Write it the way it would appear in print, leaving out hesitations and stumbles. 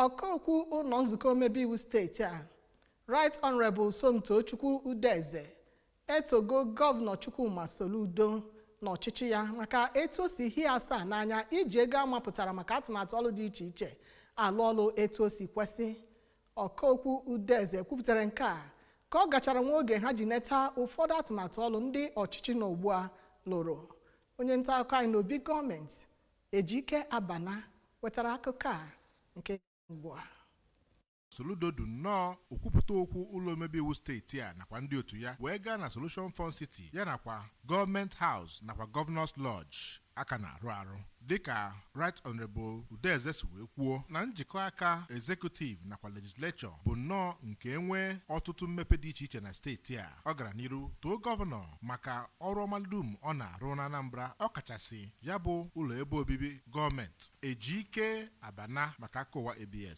Ọkaokwu ụlọ nzukọ omebe iwu steeti a, Right Honorable Somtochukwu Udeze, etogo Gọvanọ Chukwuma Soludo na ọchịchị ya maka etu o si hie asaa n'anya iji ego amapụtara maka atụmatụ ọlụ dị iche iche alụ ọlụ etu o si kwesị. Ọkaokwu Udeze kwupụtara nke a ka ọ gachara nwa oge ha ji neta ụfọdụ atụmatụ ọlụ ndị ọchịchị nọ ugbu a lụrụ. Onye nta akụkọ anyị n'obi gọọmenti, Ejike Abana, wetara akụkọ a nke ugbu a. Soludo du nnọọ okwupụta okwu ụlọ omebe iwu steeti a nakwa ndị otu ya wee gaa na Solution Fun City ya nakwa Government House nakwa Governors Lodge aka na-arụ arụ. Dịka Right Honorable Udeze si wee kwuo na njikọ aka executive nakwa legislature bụ nnọọ nke enwee ọtụtụ mmepe dị iche iche na steeti a. Ọ gara n'iru too gọvanọ maka ọrụ ọma dum ọ na-arụ na Anambra, ọkachasị ya bụ ụlọ ebe obibi gọọmenti. Ejike Abana maka akụwa ABS.